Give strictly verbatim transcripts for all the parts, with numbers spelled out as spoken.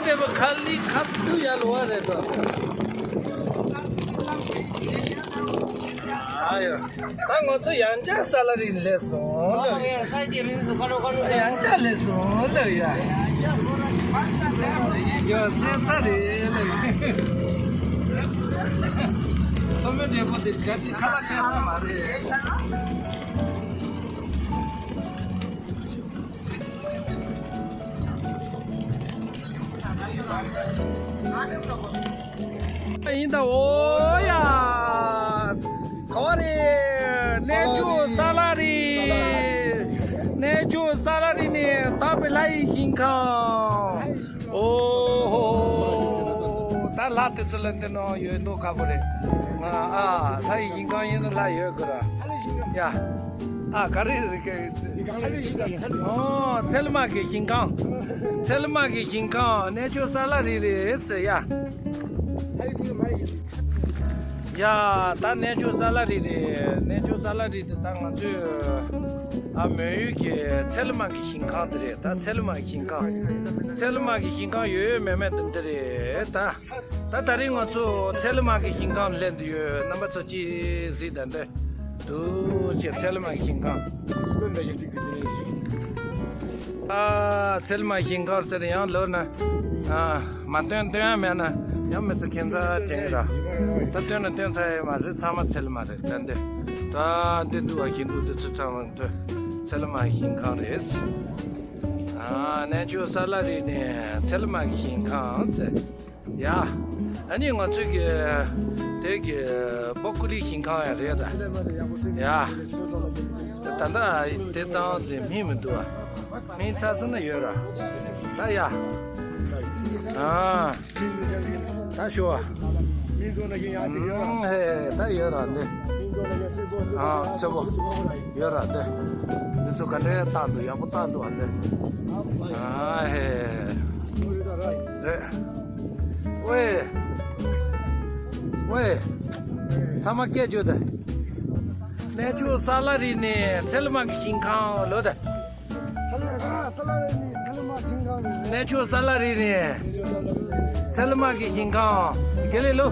ཁ་ལི་ཁ་ཐུ་ཡ་ལོ་བ་རེད་དོ། ཨ་ཡོ། ད་ང་ཚོ་ཡང་བསྐྱར་ས་ལ་རི་སླེབས་སོང་ལོ། ཡང་བསྐྱར་སླེབས་སོང་ལོ་ཡ། ཡོ་སེ་ཚ་རེད་ལོ། མཚོ་མོའི་འབྲས་བུ་དེ་ག་དུས་ཁ་ལག་ཁ་ཚ་མ་རེད། ཡིན་ད། འོ་ཡ། ག་བ་རེད། གནས་མཆོག་ས་ལ་རི། གནས་མཆོག་ས་ལ་རི་ནས་དག་པའི་ལྷ་ཡི་ཞིང་ཁམས། ཨོ་ཧོ། ད་ལྷ་དེ་ཚོ་ལ་འདི་ནང་ཡོད་མདོག་ཁ་པོ་རེད། ང་ཨ་ལྷ་ཡི་ཞིང་ཁམས་ཡིན་ན་ལྷ་ཡོད་དགོས་ར། ཡ། ཨ་ག་རེ་རེད་ག་ཨོ་ཚལ་མ་གི་ཞིང་ཁམས། ཚལ་མ་གི་ཞིང་ཁམས་གནས་མཆོག་ས་ལ་རི་རེད་ཟེར་ཡ། ཡ། ད་གནས་མཆོག་ས་ལ་རི་རེད། གནས་མཆོག་ས་ལ་རི་དེ་ད་ང་ཚོས་ཨ་མོན་ཡུལ་གྱི་ཚལ་མ་གི་ཞིང་ཁམས་དེ་རེད། ད་ཚལ་མ་གི་ཞིང་ཁམས། ཚལ་མ་གི་ཞིང་ཁམས་ཡོད་ཡོད་མེད་མེད་དེ་འདི་རེད་ད། ད་ད་རིང་ང་ཚོ་ཚལ་མ་གི་ཞིང་ཁམས་སླེབས་འདི་ཡོད། རྣམ་པ་ཚོ་ཅིག་གཟིགས་དང་འདི། འདུག་ཅེས་ཚལ་མ་གི་ཞིང་ཁམས། ཨ་ཚལ་མ་ཞིང་ཁམས་ཟེར་ཡང་ལོ་ན། ཨ་མ་སྟོན་སྟོན་ཡ་མེད་ན་ཡང་མི་ཚོ་ཁྱད་མཚར་དྲན་གི་ར། ད་སྟོན་ན་སྟོན་ཚར་ཡ་མ་རེད། ཚང་མ་ཚལ་མ་རེད་ད་འདི། ད་འདི་འདུག་བ་ཞིག་འདུག་འདི་ཚོ་ཚང་མ་འདི་ཚལ་མ་ཞིང་ཁམས་རེད། ཨ་གནས་མཆོག་ས་ལ་རི་ནས་ཚལ་མ་གི་ཞིང་ཁམས་ཟེར། ཡ། ཨ་ནི་ང་ཚོའི་གི་དེ་གི་པོ་ཀུ་ལི་ཞིང་ཁམས་ཡང་རེད་ད། ཡ། ད་ལྟ་དེ་ཙང་ཟེར་མིང་མི་འདུག་ཨ། མིང་ཚ་ས་ན་ཡོད་ར། ད་ཡ། ཨ། ད་ཞུ་བ། ཧེ་ད་ཡོད་ར་འདི། ཨ་སེར་པོ་ཡོད་ར་འདི། འདི་ཚོ་ག་འདྲའི་བཏགས་འདུག་ཡག་པོ་བཏགས་འདུག་ཨ་འདི། ཨ་ཧེ། རེད། ཝེ། ཝེ། ཚང་མ་སྐད་བརྗོད་དང་། གནས་མཆོག་ས་ལ་རི་ནས་ཚལ་མ་གི་ཞིང་ཁམས་ལོ་དང་། གནས་མཆོག་ས་ལ་རི་ནས་ཚལ་མ་གི་ཞིང་ཁམས། དགེ་ལེགས་ལོ།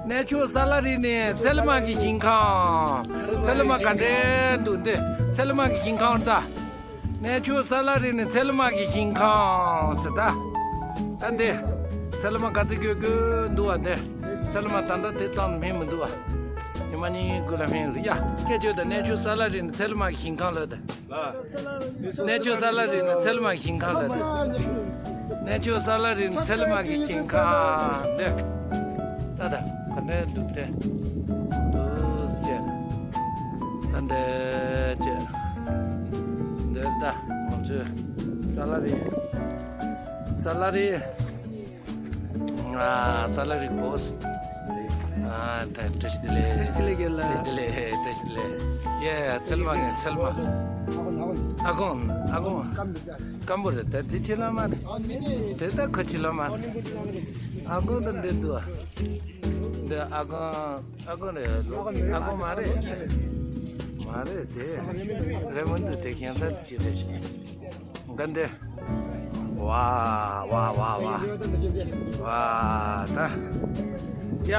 གནས་མཆོག་ས་ལ་རི་ནས་ཚལ་མ་གི་ཞིང་ཁམས། ཚལ་མ་ག་འདྲའི་འདུག་འདི་ཚལ་མ་གི་ཞིང་ཁམས་ད། གནས་མཆོག་ས་ལ་རི་ནས་ཚལ་མ་གི་ཞིང་ཁམས་ཟེར་ད། ད་འདི། ཚལ་མ་ག་ཚོད་སྐྱོ་སྐྱོ་འདུག་བ་འདི། ཚལ་མ་ད་ལྟ་དེ་ཙམ་མིན་མི་འདུག་བ། ཉི་མ་གཉིས་དགུ་ལ་མིན་རེད་ཡ། སྐད་བརྗོད་དང་། གནས་མཆོག་ས་ལ་རི་ནས་ཚལ་མ་གི་ཞིང་ཁམས་ལོ་དང་། གནས་མཆོག་ས་ལ་རི་ནས་ཚལ་མ་གི་ཞིང་ཁམས་ལོ་དང་། གནས་མཆོག་ས་ལ་རི་ནས་ཚལ་མ་གི་ཞིང་ཁམས་འདི། ད་ད་ག་འདྲའི་འདུག་སྟེ། འདུག་ཅེས། ད་འདི་ཅེས། འདི་ད་ང་ཚོའི་ས་ལ་རི། ས་ལ་རི། ཨ་ས་ལ་རི་གོ་ཨ་ད་བཀྲ་ཤིས་བདེ་ལེགས། བཀྲ་ཤིས་བདེ་ལེགས་ཡ། བཀྲ་ཤིས་བདེ་ལེགས། ཡེ་ཚལ་མ་ངའི་ཚལ་མ། ཨ་ཁོང་ཨ་ཁོང་སྐམ་པོ་རེད་ད། དེ་ཁྱི་ལ་མ་རེད། དེ་ད་ཁོ་ཁྱི་ལ་མ་རེད། ཨ་ཁོང་ད་འདི་འདུག་ཨ། འདི་ཨ་ཁོང་ཨ་ཁོང་རེད། ཨ་ཁོང་མ་རེད། མ་རེད་དེ། རེད་མི་འདུག་དེ་ཁྱད་མཚར་ཅིག་རེད། འགའ་འདི། ཝ་ཝ་ཝ་ཝ། ཝ་ད། ཡ།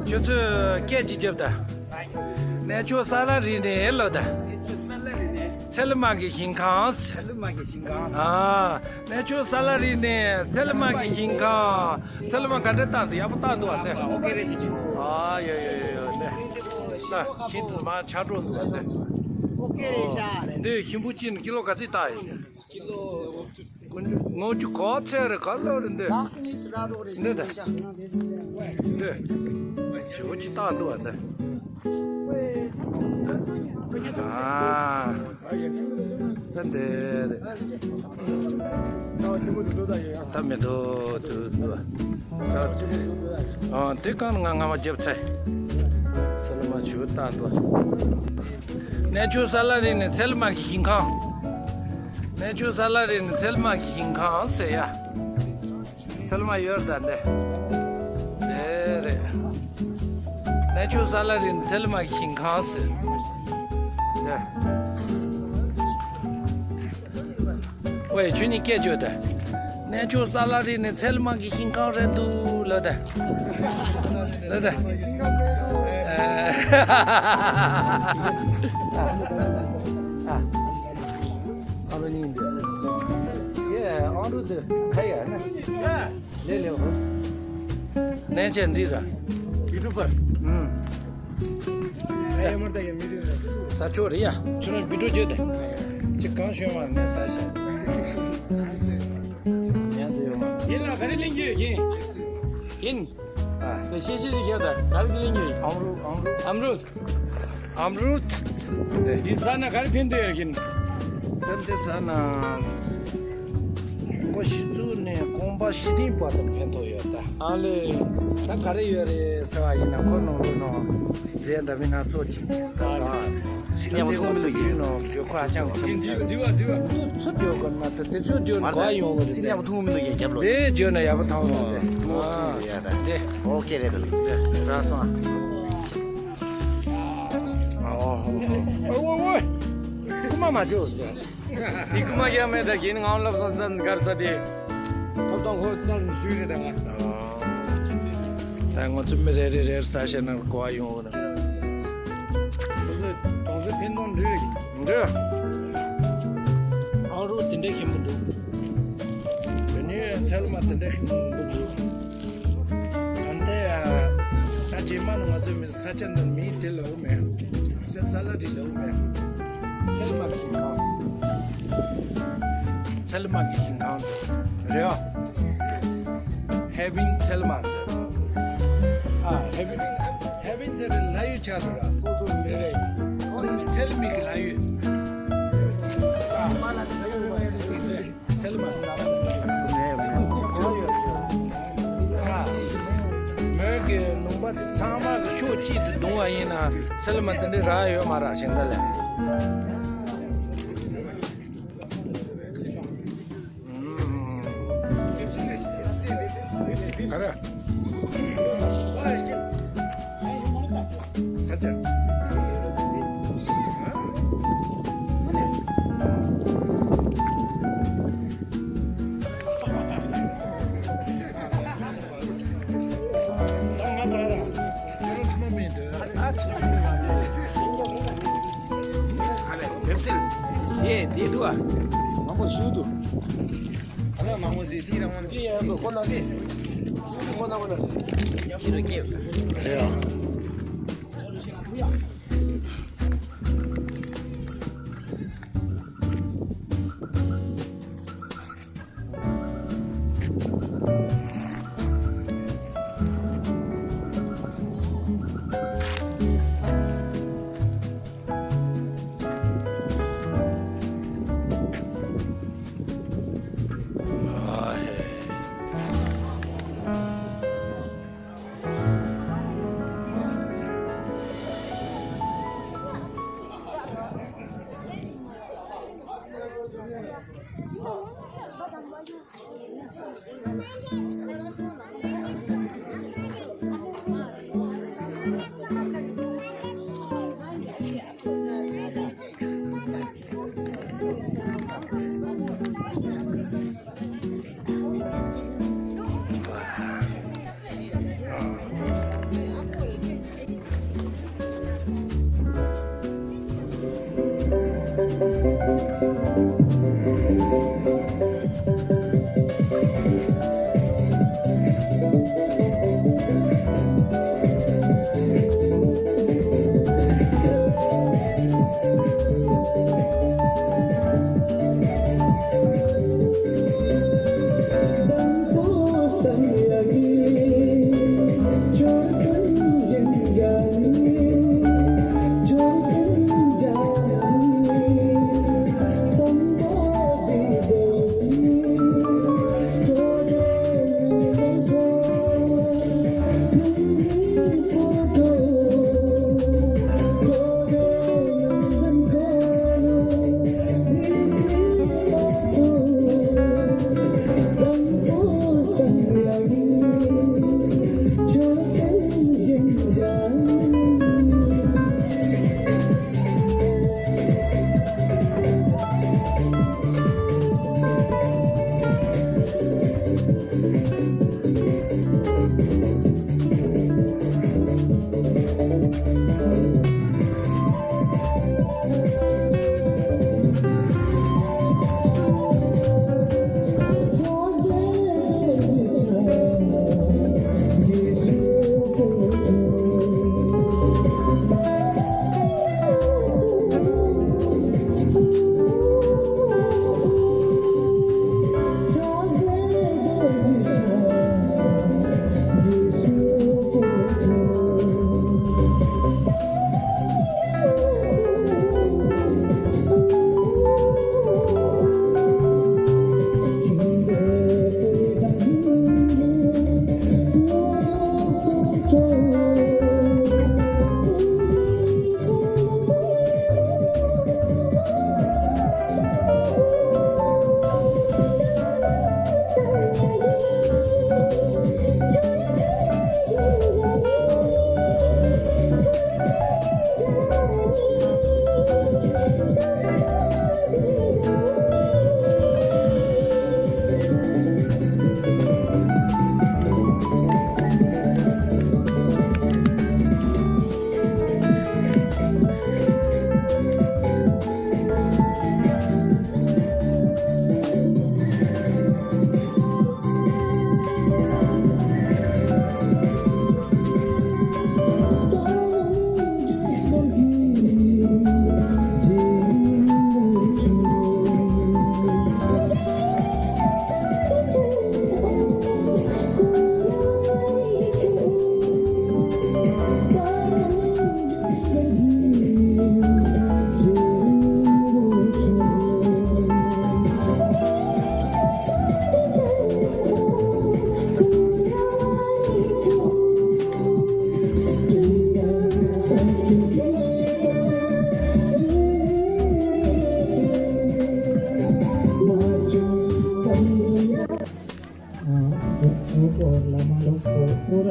ཁྱོད་ཚོས་སྐད་ཅིག་རྒྱབ་ད། གནས་མཆོག་ས་ལ་རི་ནས་ལོ་ད། ཚལ་མ་གི་ཞིང་ཁམས། ཚལ་མ་གི་ཞིང་ཁམས། ཨ། གནས་མཆོག་ས་ལ་རི་ནས་ཚལ་མ་གི་ཞིང་ཁམས། ཚལ་མ་ག་འདྲ་བཏགས་འདུག་ཡག་པོ་བཏགས་འདུག་བ་འདི། ཨོ་ཀེ་རེད་ཤི་ཅིག་ཨ་ཡོ་ཡོ་ཡོ་ཡོ་འདི། ད་ཤིན་ཏུ་མ་ཆགས་འགྲོ་འདུག་བ་འདི། ཨོ་ཀེ་རེད་ཤ་རེད། འདི་ཞིམ་པོ་ཅིག་ནི་ཀི་ལོ་ག་ཚོད་བཏགས་ཡིན། ཀི་ལོ་ལྔ་བཅུ་གོ་ཚད་རེད། ག་ལོ་རེད་འདི། ལག་གཉིས་སུ་ར་རོགས་རེད། འདི་ད། འདི་ཤ། འདི་ཞིམ་པོ་ཅིག་བཏགས་འདུག་བ་འདི། ཨ། ད་འདི་རེད། ད་མེ་ཏོག་དུ་འདུག་ཨ་དེ་གང་ང་ང་མ་རྒྱབ་ཚེ། ཚལ་མ་ཞུ་ད་འདུག་གནས་མཆོག་ས་ལ་རི་ནས་ཚལ་མ་གི་ཞིང་ཁམས། གནས་མཆོག་ས་ལ་རི་ནས་ཚལ་མ་གི་ཞིང་ཁམས་ཟེར་ཡ། ཚལ་མ་ཡོད་ད་འདི། དེ་རེད། གནས་མཆོག་ས་ལ་རི་ནས་ཚལ་མ་གི་ཞིང་ཁམས་ཟེར། འདི། ཝེ་ཁྱོད་གཉིས་སྐད་བརྗོད་དང་། གནས་མཆོག་ས་ལ་རི་ནས་ཚལ་མ་གི་ཤིང་ཁང་རེད་འདུག་ལོ་ད། ལོ་ད། ཨ་རུ་ཉིན་འདི། ཡེ་ཨང་རུ་འདི་ཁ་ཡ་ན། ལེ་ལེ་འོ། གནས་ཆེན་འདི་ར། ཡུ་ཊུབ་པར། ཨུམ། ས་ཆོག་རེད་ཡ། ཁྱོད་རང་བི་ཌིའོ་བརྗོད་དེ། ཅི་གང་ཤོད་མ་ནས་ས་ཤ། ཉན་ཚེ་ཡོད་མ། ཡིན་ལ་ག་རེ་གླེང་རྒྱུ་ཡོད་ཡིན། ཡིན། ཨ། དེ་ཤེས་ཤེས་ཤིག་རྒྱབ་དང་ག་རེ་གླེང་རྒྱུ་ཡོད། ཨམ་རུ་ཨམ་རུ། ཨམ་རུ། ཨམ་རུ། འདི་ཟ་ན་ག་རེ་ཕན་ཐོགས་ཡོད་ཀྱིན། ད་འདི་ཟ་ན། ཁོ་གཞི་བཙུགས་ནས་གོམ་པ་བཞི་རིང་བར་དུ་ཕན་ཐོགས་ཡོད་ད། ཨ་ལེ། ད་ག་རེ་ཡོད་རེད་ཟེར་བ་ཡིན་ན་ཁོ་ནང་ལོ་ནང་རྫས་འདྲ་མིན་སྣ་ཚོགས་ཅིག་ད་ད། སི་ཉམས་མཐོང་མི་འདུག་ཡིན་ནོ་བརྗོད་ཁོ་ཧ་ཅང་ཆེན་པོ་འདི་འདི་བ་འདི་བ། ཚུར་བརྗོད་དགོས་ན་ད་དེ་ཚོ་བརྗོད་ན་གོ་ཡོང་གི་རེད། སི་ཉམས་མཐོང་མི་འདུག་ཡིན་རྒྱབ་ལོ། དེ་བརྗོད་ན་ཡག་པོ་ཐང་ལོ་དེ། ཨོ་ཐུང་ཡ་ད་དེ། ཨོ་ཀེ་རེད་ད་ལེ། ར་སོང་ཨ། ཨོ་ཧོ་ཧོ། ཨོ་ཨོ་ཨོ། ཁུ་མ་མ་བརྗོད། དེ་ཁུ་མ་ཡ་མེད་ད་གིན་ངའང་ལབ་སོང་ཙན་གར་ས་དེ། ཐོབ་ཐང་ཁོ་ཙན་ཞུས་རེད་ད་ང་། ད་ང་ཚོ་མི་རེ་རེ་རེར་ས་ཤེས་ན་གོ་བ་ཡོང་བ་ན། ང་ཚོ་གྲོང་གསེབ་ཕན་ཐོགས་འདྲི་རེད། འདྲི། ཨང་རུ་དེ་འདྲ་ཞིམ་པོ་འདུག་དེ་ནས་ཚལ་མ་དེ་འདྲ་ཞིམ་པོ་འདུག་ད་ལྟ་ཡ། ད་རྗེས་མ་ནི་ང་ཚོ་མི། ས་ཆ་འདིར་མིང་དེ་ལབ་མེད། ས་ས་ལ་རི་ལབ་མེད། ཚལ་མ་གི་ཞིང་ཁམས། ཚལ་མ་གི་ཞིང་ཁམས་རེད་བ། ཧེ་བིན་ཚལ་མ་ཟེར། ཨ་ཧེ་བིན། ཧེ་བིན་ཟེར་ལ་ཡུལ་ཆགས་འདུག་ར། ཚལ་མ་གི་ལ་ཡུལ། ཨ། ཚལ་མ། མོས་ཀྱི་ལུང་པ་དེ་ཚང་མ་གི་ཕྱོགས་གཅིག་ཏུ་བརྡུང་བ་ཡིན་ན་ཚལ་མ་དེ་འདྲའི་རག་ཡོད་མ་རེད་ཞིང་ཁ་ལས། ཨ་ར། ཡེ་དེ་འདུག་ཨ། མང་པོ་ཞུ་འདུག་ཨ་ལ་མང་པོ་ཟེར་དེ་རང་དབང་དེ་ཡང་འདུག་ཁོ་ན་དེ། ཁོ་ན་ཁོ་ན། ཡག་ཤོས་རེད་སྐྱེས། རེད་ཨ།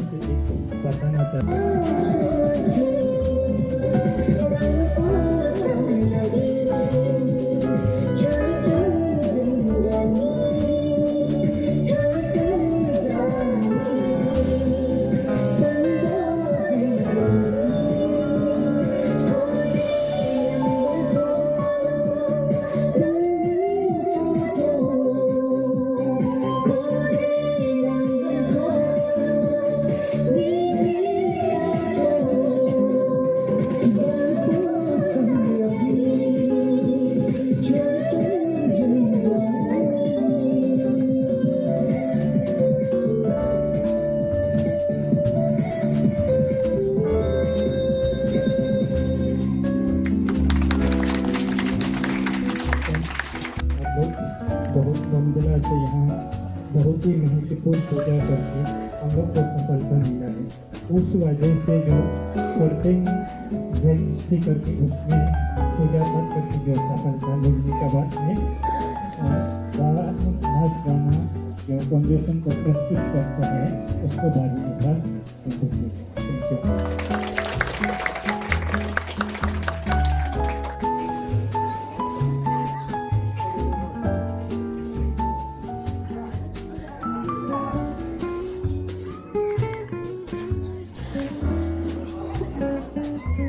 प्रार्थना कर। हम लोग बहुत धूमधाम से यहाँ बहुत ही महत्वपूर्ण पूजा करके हम लोग को सफलता मिला है। उस वजह से जो करते हैं, जय श्री करके उसमें पूजा पाठ करके जो सफलता मिलने के बाद में, अ, बारह मास गाना जो फाउंडेशन को प्रस्तुत करते हैं, उसको भारी होगा। Thank you.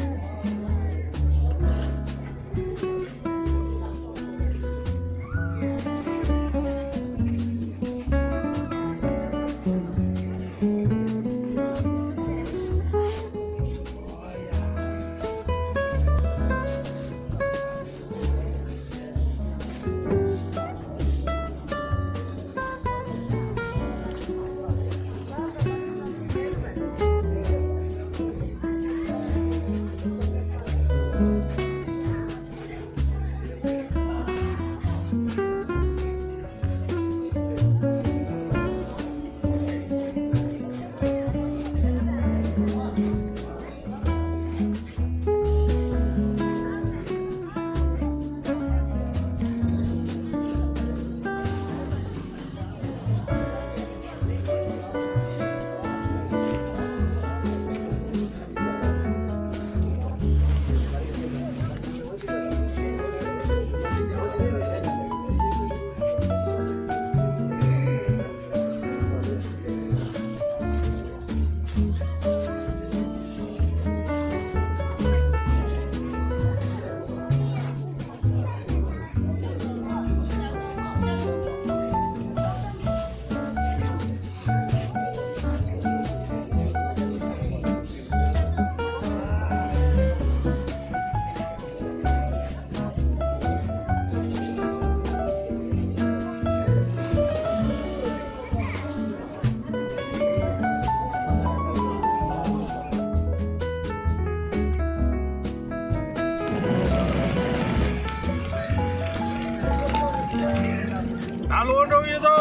ད་ལོག་འགྲོ་ཡོད་དོ།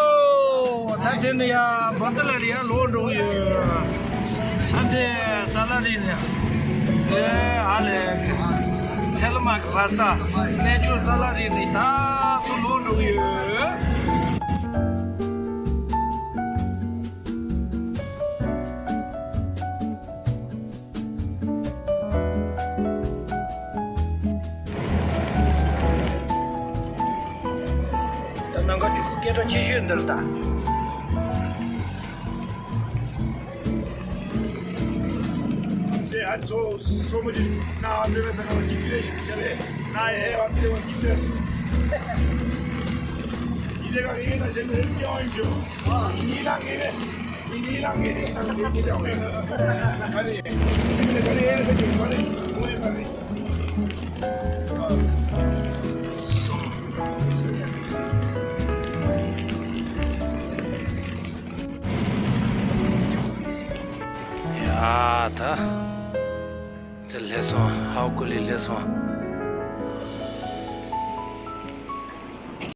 ད་དེ་ནས་ཡ་བོ་ཏི་ལ་རི་ཡ་ལོག་འགྲོ་ཡོད། ད་དེ་ས་ལ་རི་ནས་ཨེ་ཨ་ལེ་ཚལ་མ་གི་བ་ས་གནས་མཆོག་ས་ལ་རི་ནས་ད་ཚུར་ལོག་འགྲོ་ཡོད། ད་ནང་ཁ་ཆུ་ཁུག་སྐད་གྲགས་ཆེ་ཤོས་འདིར་ད། དེ་ཨ་ཚོ་སོ་མོ་ཅིག་ན་ཨ་ཏེ་རེ་ས་ཁ་ལ་ཀི་ཏི་རེ་ཞིག་བྱས་རེད། ན་ཨེ་ཨ་ཏེ་བ་ཀི་ཏི་རེ་ས། ཡིན་ལས་ཀ་ངེས་ན་བྱས་ནས་ཀྱང་ཡིན་ཆོག་ཡིན་ན་ངེས་རེད། ཡ་ད། དེ་སླེབས་སོང་། ཧའོ་ཀུ་ལི་སླེབས་སོང་།